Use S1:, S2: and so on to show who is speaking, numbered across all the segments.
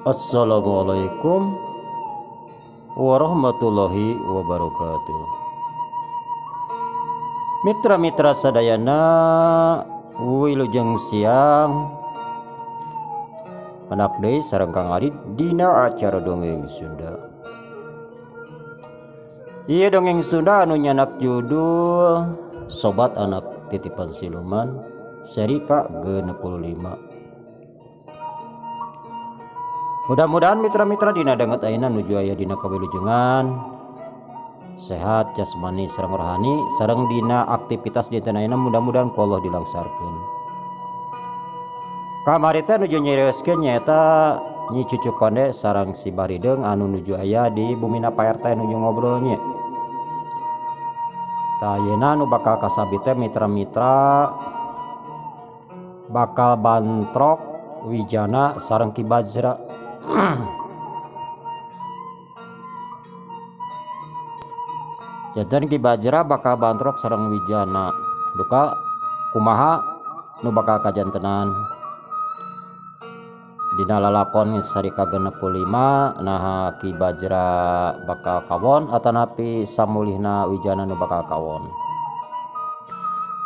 S1: Assalamualaikum warahmatullahi wabarakatuh. Mitra-mitra sadayana, wilujeng siang. Pendak deui sareng Kang Adit dina acara dongeng Sunda. Ieu dongeng Sunda anu nyanak judul Sobat Anak Titipan Siluman seri ka-65. Mudah-mudahan mitra-mitra dina danget ayeuna nuju aya dina kawilujengan sehat jasmani sareng rohani sareng dina aktivitas dinten ayeuna mudah-mudahan ku Allah dilangsarkeun. Kamari teh nuju nyarioskeun nyaeta Nyi Cucu Konde sareng si Barideung anu nuju aya di bumina Pak RT nuju ngobrol nya. Tah ayeuna nu bakal kasabi teh mitra-mitra bakal bantrok Wijana sareng Ki Bajra. Janten Ki Bajra bakal bantrok sareng Wijana. Duka kumaha nu bakal kajantenan dina lalakon sari ka-65 naha Ki Bajra bakal kawon atanapi samulihna Wijana nu bakal kawon.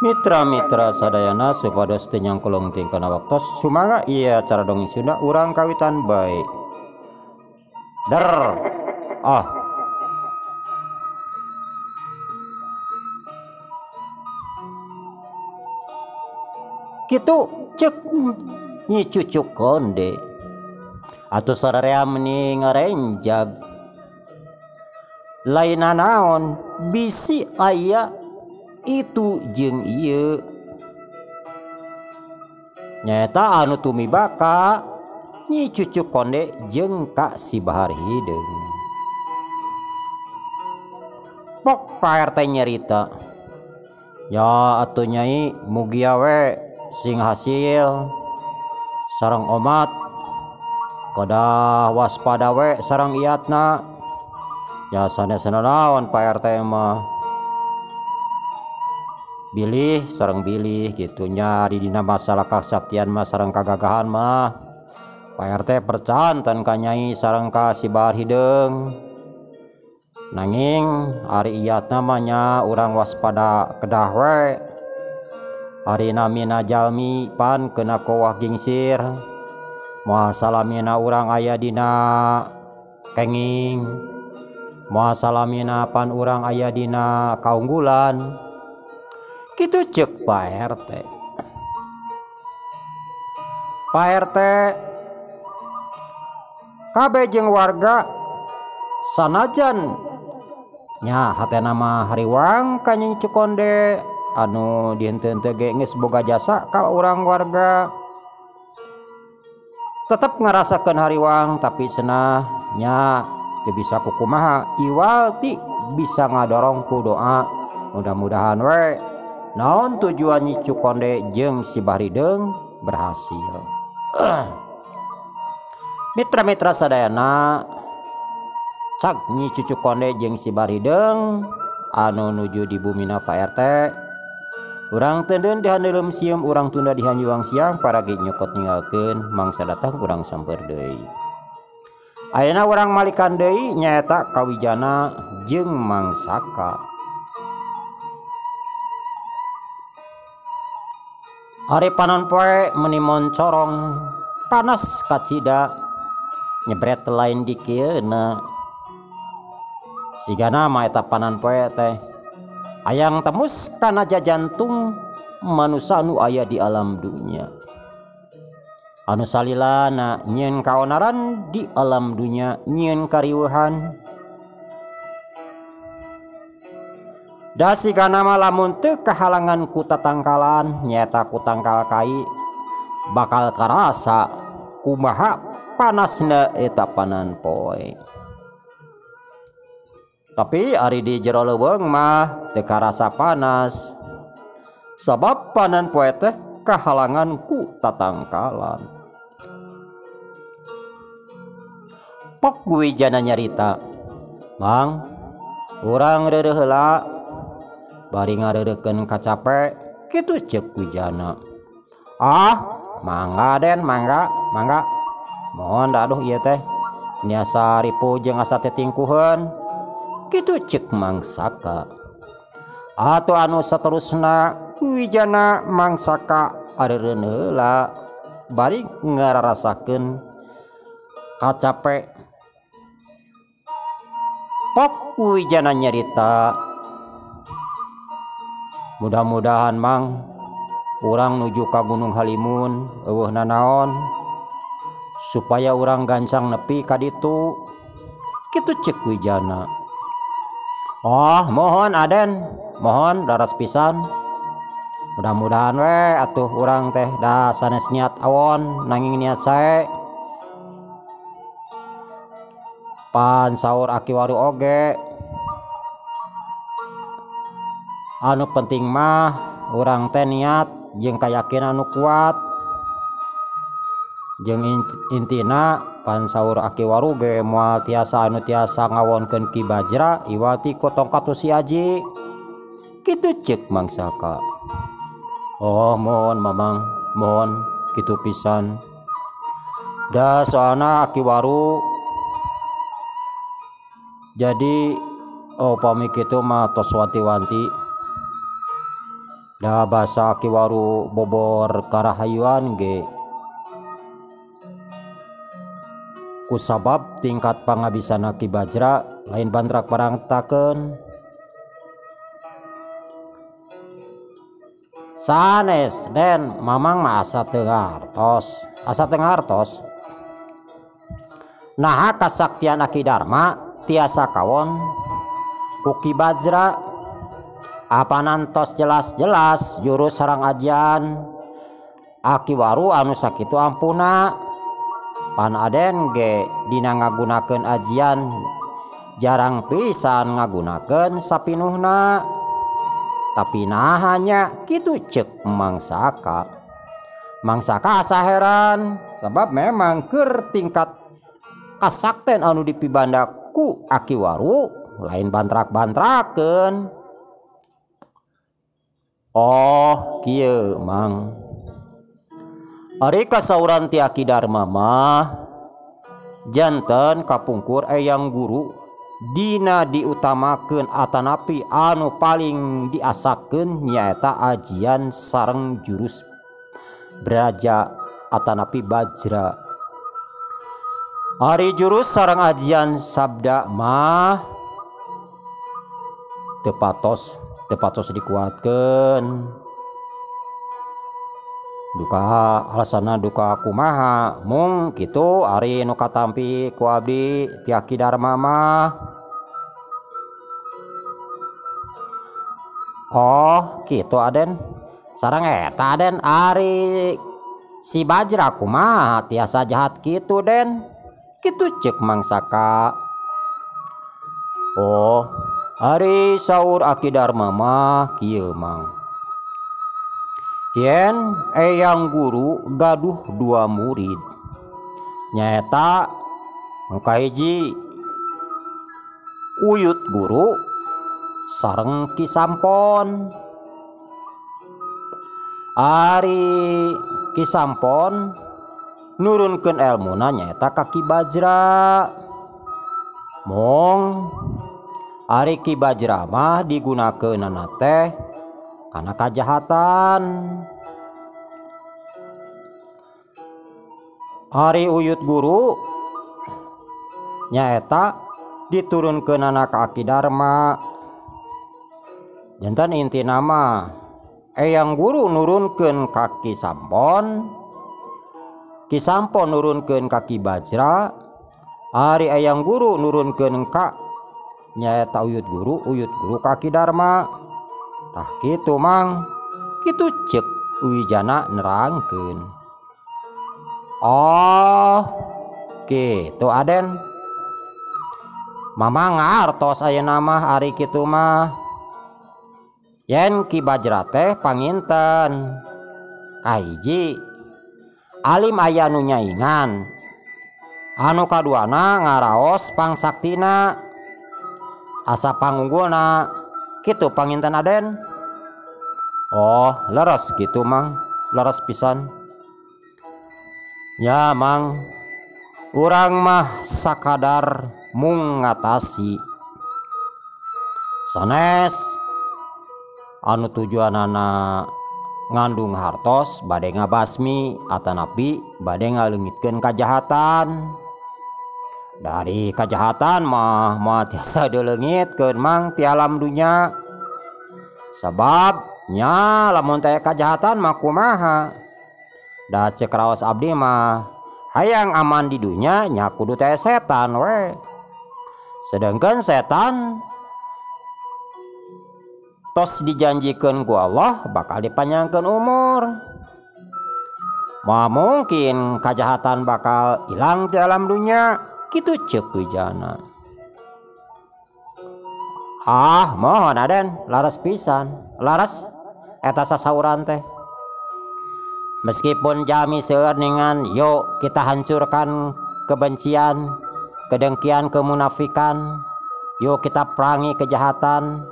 S1: Mitra-mitra sadayana supados teu nyangkulung teuing kana waktos sumangga ieu acara dongeng Sunda urang kawitan bae. Der ah kitu cek Nyi Cucu Konde atuh sararea meni ngarenjag lain naon bisi aya itu jeung ieu nyaeta anu tumiba ka Nyi Cucu Konde jeung ka si Bahar Hideung. Pok Pak RT nyerita, ya atuh nyai mugia we sing hasil sareng omat kedah waspada we sareng iatna. Ya sanesna naon Pak RT mah bilih sareng bilih gitu nya ari dina masalah kasaktian mah sareng kagagahan mah Pak RT percanten ka nyai sareng ka si Bahar Hideung. Nanging ari iatna mah nya urang waspada kedah we. Ari namina jalmi pan kena kowah gingsir, moal salamina urang aya dina kenging, moal salamina pan urang aya dina kaunggulan. Kitu cek Pak RT. Pak RT kabeh jeung warga sanajan nya hatena mah hariwang ka Nyi Cucu Konde anu dihenteu-henteu ge geus boga jasa ka urang warga, tetep ngarasakeun hariwang tapi cenah nya teu bisa kukumaha iwal ti bisa ngadorong ku doa. Mudah-mudahan we naon tujuan Nyi Cucu Konde jeung si Barideung berhasil. Mitra-mitra sadayana, cak Nyi Cucu Konde jeung si Barideung anu nuju di bumina Pak RT urang teuneun di handeuleum sieum, urang tunda di hanjuang siang, paragi nyokot ninggalkeun mangsa datang urang samper deui. Ayeuna urang malikan deui nyaeta ka Wijana jeung Mangsaka. Ari panon poe meni moncorong panas kacida nyebret lain dikieuna. Sigana mah eta panon poe teh ayang tembus kana jajantung manusa nu aya di alam dunya. Anu salilana nyieun kaonaran di alam dunya, nyieun kariweuhan. Da sigana mah lamun teu kahalangan ku tatangkalan nyaeta ku tangkal kai bakal karasa kumaha panasna eta panan poe. Tapi ari di jero leuweung mah teu karasa panas sabab panan poe teh kahalangan ku tatangkalan. Pok Wijana nyarita, "Mang, urang reureuh heula bari ngareurekeun kacape." Kitu ceuk Wijana. "Ah, mangga Den, mangga, mangga." Mohon da aduh ieu teh niasa ripuh jeung asa tetingkuheun. Kitu ceuk Mang Saka. Atuh anu saterusna Wijana Mang Saka areureun heula bari ngararasakeun kacape. Pok Wijana nyarita, mudah-mudahan Mang urang nuju ka Gunung Halimun eueuh nanaon supaya urang gancang nepi ka ditu. Kitu ceuk Wijana. Oh mohon Aden, mohon daras pisan. Mudah-mudahan we atuh urang teh da sanes niat awon nanging niat sae. Pan saur Aki Waru oge anu penting mah urang teh niat jeung kayakinan anu kuat jeung intina pan saur Aki Waru ge moal tiasa anu tiasa ngawonkeun Ki Bajra iwati ku tongkat usi aji. Kitu ceuk Mang Saka. Oh mohon Mamang, mohon kitu pisan. Da soalna Aki Waru jadi oh pami kitu mah tos wanti-wanti. Da basa Aki Waru bobor karahayuan ge kusabab tingkat pangabisana Ki Bajra lain bantrak parangtakeun. Sanes Den, Mamang mah asa teu ngartos, asa teu ngartos. Naha kasaktian Aki Darma tiasa kawon ku Ki Bajra apanan tos jelas-jelas jurus sareng ajian Aki Waru anu sakitu ampuna. Pan Aden ge dina ngagunakeun ajian jarang pisan ngagunakeun sapinuhna. Tapi naha nya kitu ceuk Mang Saka. Mang Saka asa heran sebab memang keur tingkat kasakten anu dipibanda ku Aki Waru lain bantrak-bantrakeun. Oh kieu Mang, ari kasauran ti Aki Darma mah janten kapungkur eyang guru dina diutamakeun atanapi anu paling diasakeun nyaeta ajian sareng jurus braja atanapi bajra. Ari jurus sareng ajian sabda mah teu patos dikuatkeun. Duka alasana duka kumaha mung kitu ari nu katampi ku abdi ti Aki Darma mah. Oh kitu Aden, sareng eta Aden ari si Bajra kumaha tiasa jahat kitu Den. Kitu ceuk Mang Saka. Oh ari saur Aki Darma mah kieu Mang, yen eyang guru gaduh dua murid nyaeta nu kahiji Uyut Guru sareng Ki Sampon. Ari Ki Sampon nurunkeun elmuna nyaeta ka Ki Bajra. Mong ari Ki Bajra mah digunakeunana teh kana kajahatan. Ari Uyut Guru nyaeta diturunkeunana ka Aki Darma. Janten intina mah eyang guru nurunkeun ka Ki Sampon, Ki Sampon nurunkeun ka Ki Bajra, ari eyang guru nurunkeun ka nyaeta Uyut Guru, Uyut Guru ka Ki Darma. Tah kitu Mang, kitu ceuk Wijana nerangkeun. Oh kitu Aden, Mamang ngartos ayeuna mah ari kitu mah. Yen Ki Bajra teh panginten kahiji alim aya nu nyaingan, anu kaduana ngaraos pangsaktina asa pangunggulna. Kitu panginten Aden. Oh leres gitu Mang, leres pisan. Ya Mang, Urang mah sakadar mung ngatasi. Sanes anu tujuanana ngandung hartos bade ngabasmi atanapi bade ngaleungitkeun kajahatan. Dari kajahatan mah moal tiasa dileungitkeun mang ti alam dunya. Sabab nya lamun teh kajahatan mah kumaha? Da cek raos abdi mah hayang aman di dunya nya kudu teh setan we. Sedangkan setan tos dijanjikeun ku Allah bakal dipanjangkeun umur. Moal mungkin kajahatan bakal ilang di alam dunya, kitu ceuk Wijana. Ah, mohon Aden, laras pisan. Laras eta sasauran teh. Meskipun jami seueur ningan, yuk kita hancurkan kebencian, kedengkian, kemunafikan. Yuk kita perangi kejahatan.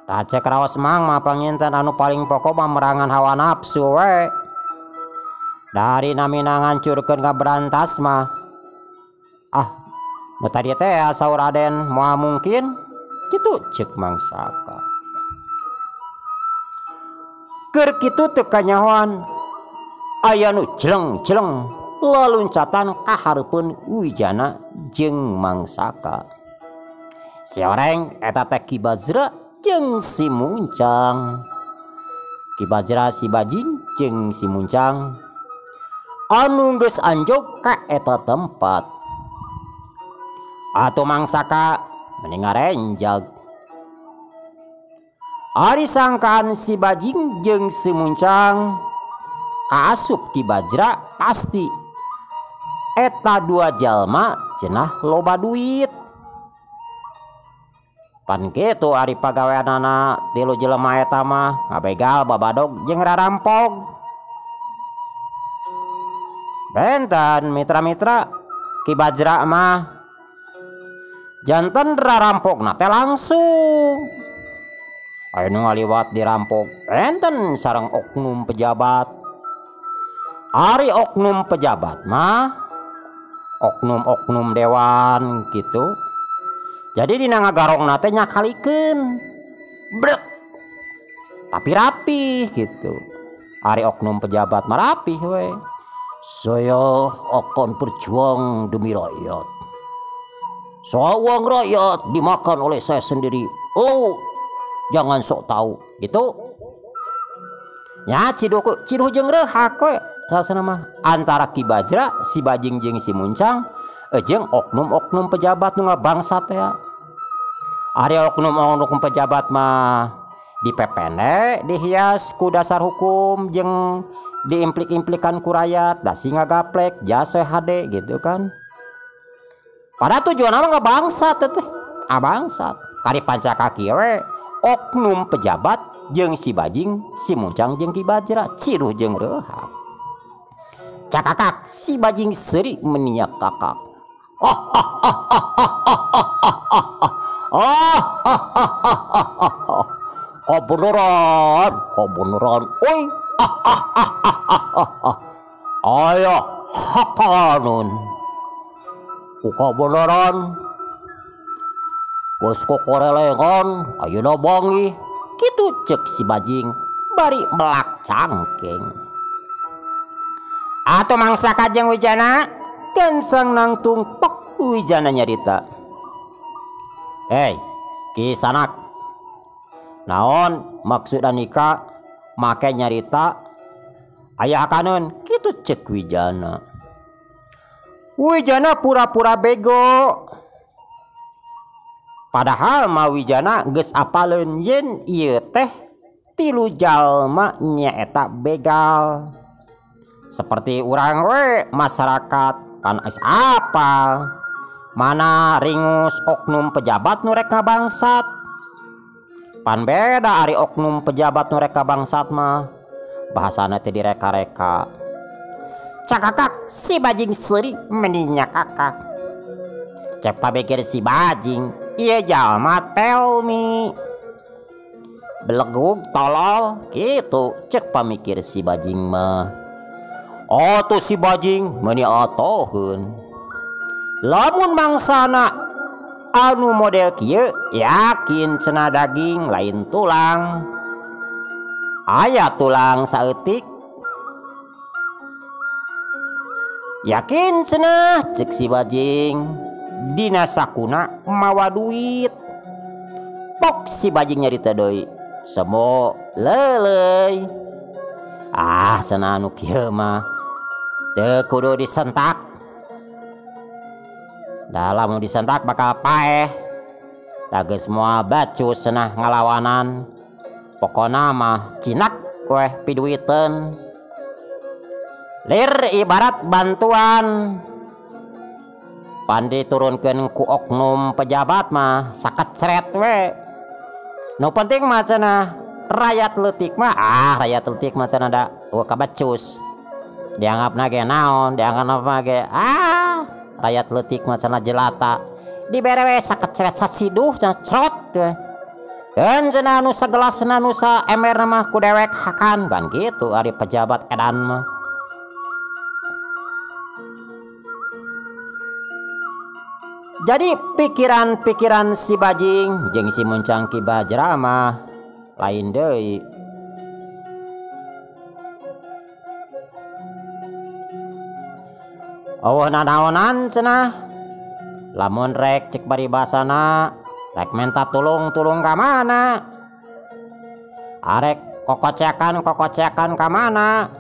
S1: Tah cek raos mang mah panginten anu paling pokok mah merangan hawa nafsu we. Dari namina ngancurkeun kaberantas mah. Ah, nu tadi teh saur Aden moal mungkin kitu ceuk Mang Saka. Keur kitu teu kanyahoan aya nu jeleng-jeleng laluncatan ka hareupeun Wijana jeung Mang Saka. Si oreng eta teh Ki Bajra jeung si Muncang. Ki Bajra si Bajing jeung si Muncang anu geus anjog ka eta tempat. Atuh Mang Saka meni ngarenjag. Ari sangkaan si Bajing jeung si Muncang kaasup Ki Bajra pasti eta dua jalma cenah loba duit. Pan kitu ari pagaweanana tilu jelema eta mah ngabegal babadog jeung rarampog. Benten mitra-mitra Ki Bajra mah janten rarampogna teh langsung. Aya nu ngaliwat dirampok benten sareng oknum pejabat. Ari oknum pejabat mah oknum-oknum dewan gitu. Jadi dina ngagarongna teh nyakalikeun. Brek. Tapi rapih gitu. Ari oknum pejabat mah rapih we. Saya akan berjuang demi rakyat. Soal uang rakyat dimakan oleh saya sendiri. Lu jangan sok tahu gitu. Nya ciduh ciduh jeung reuhak we. Sasana mah antara Ki Bajra, si Bajing jeung si Muncang jeung oknum-oknum pejabat nu ngabangsat teh. Ari oknum-oknum pejabat mah dipepende, dihias ku dasar hukum jeung diimplik-implikan ku rakyat, da si ngagaplek jasa hade gitu kan. Padahal tujuan mah ngabangsat teh. Ah bangsat. Kari panca kaki we oknum pejabat jeung si Bajing, si Muncang jeung Ki Bajra ciduh jeung reuhak. Cakakak si Bajing seuri meniak kakak. Oh oh oh oh oh oh oh oh oh oh oh oh oh oh. Kebenaran, kebenaran. Oi, ah ah ah ah ah ah. Ayah hakanun. Ku kebenaran. Geus kokorelengan, ayeuna bangi. Kitu cek si Bajing bari melak cangking. Atuh Mang Saka jeung Wijana genseng nangtung pek Wijana nyarita. Hei, Ki Sanak. Naon maksud Anika make nyarita aya hakaneun kitu cek Wijana. Wijana pura-pura bego. Padahal mah Wijana geus apaleun yen ieu teh tilu jalma nyaeta begal. Seperti urang we masyarakat pan geus apal mana ringus oknum pejabat nu rek ngabangsat. Pan beda ari oknum pejabat nu rek ngabangsat mah bahasana teh direka-reka. Cakakak si Bajing seuri meninya kakak. Cek pabekir si Bajing ieu jalma tell me. Belegug tolol kitu cek pamikir si Bajing mah. Atuh si Bajing meuni atoheun. Lamun mangsana anu model kieu yakin cenah daging lain tulang. Aya tulang saeutik. Yakin cenah cek si bajing dina sakuna mawa duit. Pok si bajing nyarita deui semo leuleuy. Ah cenah anu kieu mah teu kudu disentak. Da lamun disentak bakal paeh. Da geus moal bacus cenah ngalawanan. Pokona mah cinak weh piduiteun. Lir ibarat bantuan. Pan diturunkeun ku oknum pejabat mah sakecret we. Nu penting mah cenah rakyat leutik mah, ah rakyat leutik mah cenah da eueuh kabecus. Dianggapna ge naon, dianggapna ge ah rakyat leutik mah cenah jelata. Dibere we sakecret sasiduh cenah crot we. Dan cenah anu sagelas cenah anu saemberna mah ku dewek hakan ban kitu ari pejabat edan mah. Jadi pikiran-pikiran si bajing jeung si muncang Ki Bajra mah lain deui. Eueuh nanaonan cenah. Lamun rek cek paribasana rek menta tulung-tulung ka mana? Arek kokocekan-kokocekan ka mana?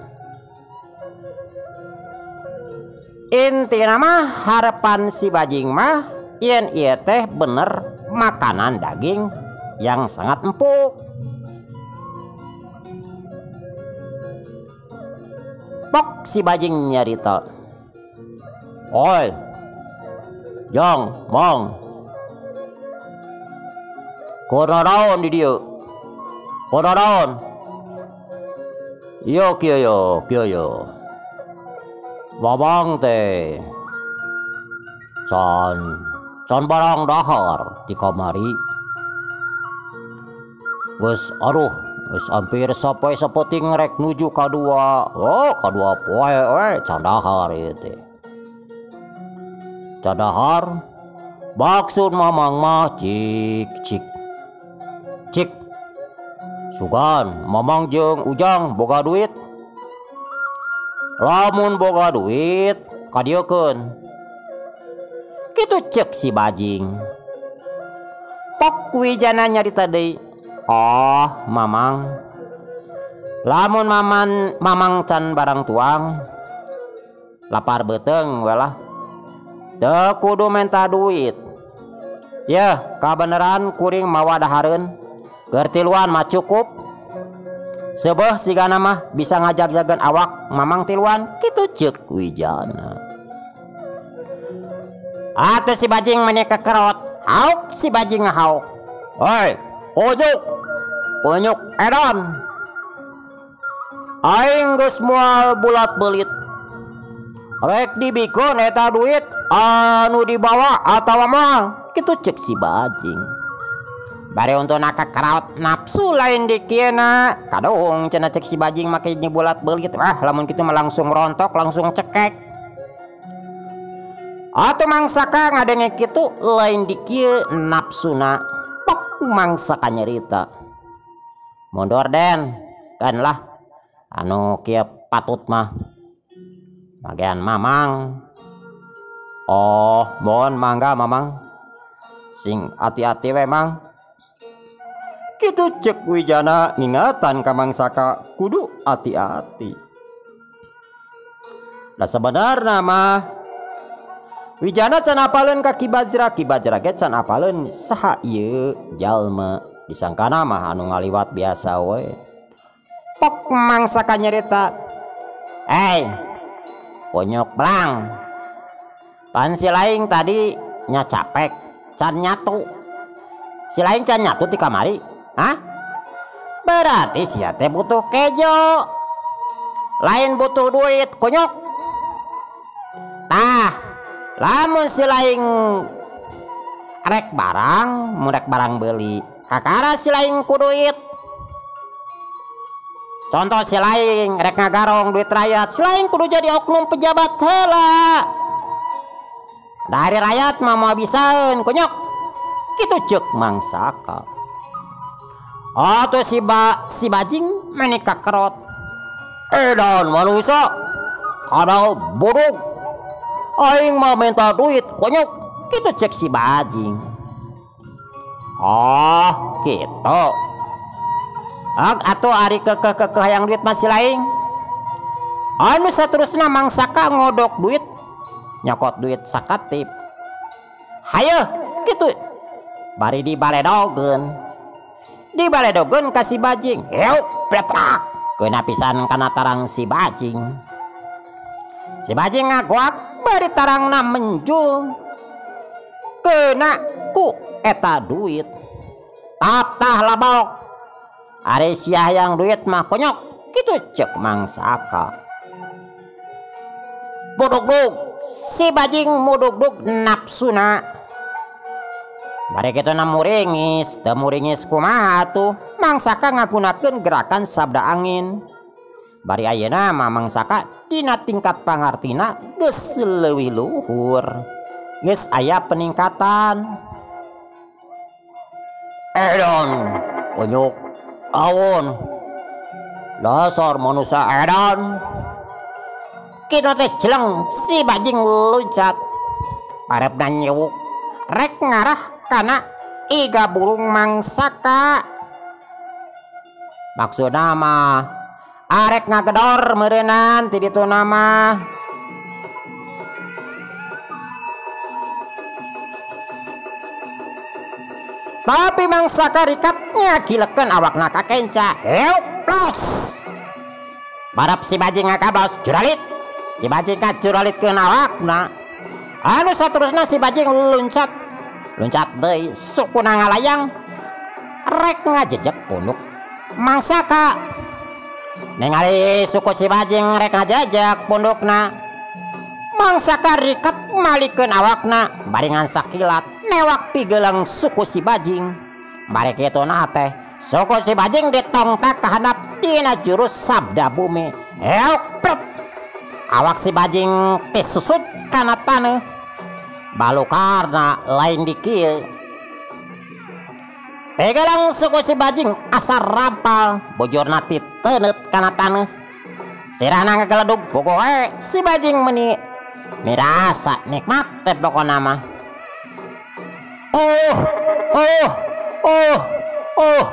S1: Intina mah harapan si bajing mah yen ieu teh bener makanan daging yang sangat empuk. Pok si bajing nyarita. Oi, jong, mong. Kunaon di dieu? Kunaon? Yo kieu yo, kieu yo. Babang teh can barang dahar di kamari. Geus aduh, geus hampir sapoe sapoting rek nuju kadua. Oh, kadua poe we can dahar ieu teh. Can dahar maksud mamang mah cik cik. Cik. Sugan mamang jeung Ujang boga duit. Lamun boga duit kadieukeun. Kitu cek si bajing. Pok Wijana nyarita deui. Oh, mamang. Lamun mamang can barang tuang lapar beuteung we lah. Teu kudu menta duit. Yeuh, kabeneran kuring mawa dahareun. Keur tiluan mah cukup. Sebeh sigana mah bisa ngajag-jagan awak mamang tiluan kitu ceuk Wijana. Atuh si bajing meni kekerot, hauk si bajing ngahauk. Hoi, kunyuk, kunyuk edan. Aing geus moal bulat belit. Rek dibikeun eta duit anu dibawa atawa moal, kitu ceuk si bajing. Bare untuna kakaraot nafsu lain dikieuna. Kadung cenah cek si bajing make nyebulat belit. Ah lamun kitu mah langsung rontok, langsung cekek. Atuh mangsaka ngadenge kitu lain dikieu nafsuna. Pok mangsaka nyerita. Mundur den, kan lah anu kieu patut mah. Bagian mamang. Oh, mohon mangga mamang. Sing hati-hati we mang. Kitu cek Wijana ngingatan ka mangsaka kudu hati-hati. Nah sebenarnya mah Wijana can apaleun ka Ki Bajra, Ki Bajra ge can apaleun saha ieu jalma. Disangkana mah anu ngaliwat biasa we. Pok mangsaka nyerita. "Hey, konyok belang. Pan si laing tadi nya capek, can nyatu. Si laing can nyatu ti kamari. Hah? Berarti sia teh butuh kejo. Lain butuh duit, konyok. Tah, lamun si laing rek barang, mun rek barang beli, kakara si laing ku duit. Contoh si laing rek ngagarong duit rakyat, si laing kudu jadi oknum pejabat heula. Dari rakyat mah moal bisaeun kunyuk. Kitu ceuk Mang Saka. Atuh si bajing meni kakerot. Edan manusia kadal budug. Aing mah minta duit kunyuk. Kitu ceuk si bajing. Oh gitu. Ag atuh ari kekeh-kekeh hayang duit masih lain. Anu saterusna Mang Saka ngodok duit, nyokot duit sakatip. Hayo gitu. Bari dibaledogeun. Dibaledogeun ka si bajing. Heuk pletrak. Keuna pisan kana tarang si bajing. Si bajing ngagoak bari tarangna menjul. Keuna ku eta duit. Tap tah labok. Ari sia hayang duit mah konyok. Kitu ceuk Mang Saka. Budugdug si bajing mudugdug nafsuna. Bari kitu na muringis, teu muringis kumaha tuh. Mang Saka ngagunakeun gerakan sabda angin. Bari ayeuna mah Mang Saka dina tingkat pangartina geus leuwih luhur. Geus aya peningkatan. Edan konyok awon. Dasar manusia edan. Kitu teh jeleng si bajing loncat. Parebna nyewuk rek ngarah kana iga burung Mang Saka. Maksudna mah arek ngagedor meureunnan ti ditu mah. Tapi Mang Saka rikat ngagilekeun awakna ka kenca. Heuk plus. Barap si bajing ngakabos juralit. Si bajing ngajuralitkeun awakna. Anu saterusna si bajing loncat. Loncat deui sukuna ngalayang rek ngajejek punduk Mang Saka. Ningali suku si bajing rek ngajejek pundukna. Mang Saka rikat malikeun awakna baringan sakilat newak pigelang suku si bajing. Bari kituna teh suku si bajing ditongtak kahandap dina jurus sabda bumi. Heuk pret. Awak si bajing tisusut kana taneuh. Balukarna lain di kieu. Pigelang suku si bajing asar rampal bojorna titeneut kana taneuh. Sirahna ngageledug pokoe si bajing meuni mirasa nikmat teh pokona mah. Oh, oh, oh, oh,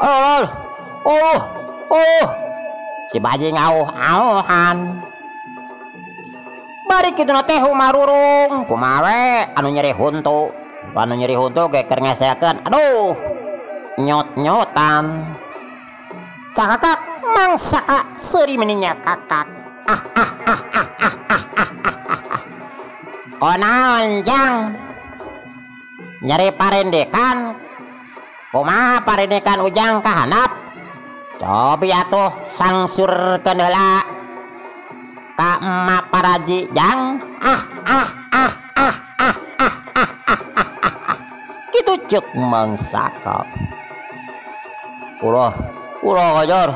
S1: oh, oh, oh. Si bajing auh-auhan. Bari kitu teh humarurung, kumaha we anu nyeri huntu. Anu nyeri huntu ge keur ngesekeun. Aduh, nyot-nyotan. Cakakak Mang Saka seuri meni nyakakak. Ah ah ah ah ah ah ah ah. Konaon jang? Nyeri parendekan. Kumaha parendekan ujang kahandap? Cobi atuh sangsurkeun heula ka emak paraji jang. Ah ah ah ah ah ah ah ah ah. Kitu ceuk Mang Saka. Ulah, ulah ajar.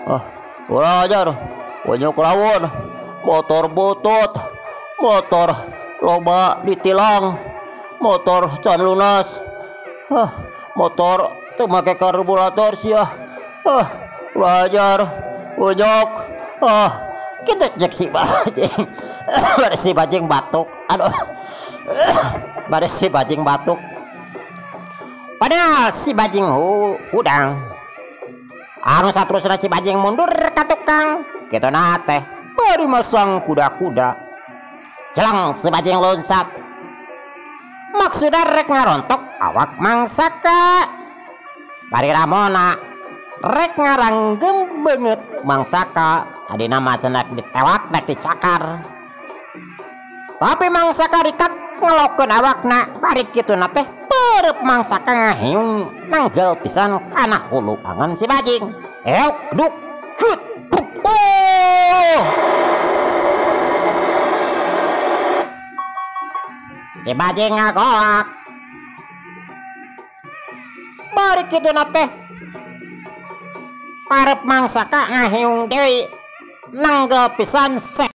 S1: Ah, ulah ajar. Kunyuk rawon, motor butut, motor loba ditilang, motor can lunas. Ah, motor teu make karburator sia. Ah, ulah ajar. Kunyuk. Ah, kitu cek si bajing. Bari si bajing batuk. Aduh. Bari si bajing batuk. Padahal si bajing hudang. Anu saterusna si bajing mundur ka tukang. Kitu na teh bari masang kuda-kuda. Celeng si bajing loncat. Maksudna rek ngarontok awak Mang Saka. Bari ramona rek ngaranggem beungeut Mang Saka. Adina mah cenah ditewak rek dicakar. Tapi Mang Saka rikat ngelokeun awakna. Bari kituna teh peureub Mang Saka ngahiung nanggel pisan kana hulu angan si bajing. Euk duk cut oh. Si bajing ngagoak. Bari kituna teh parep Mang Saka ngahiung deui nanggel pisan.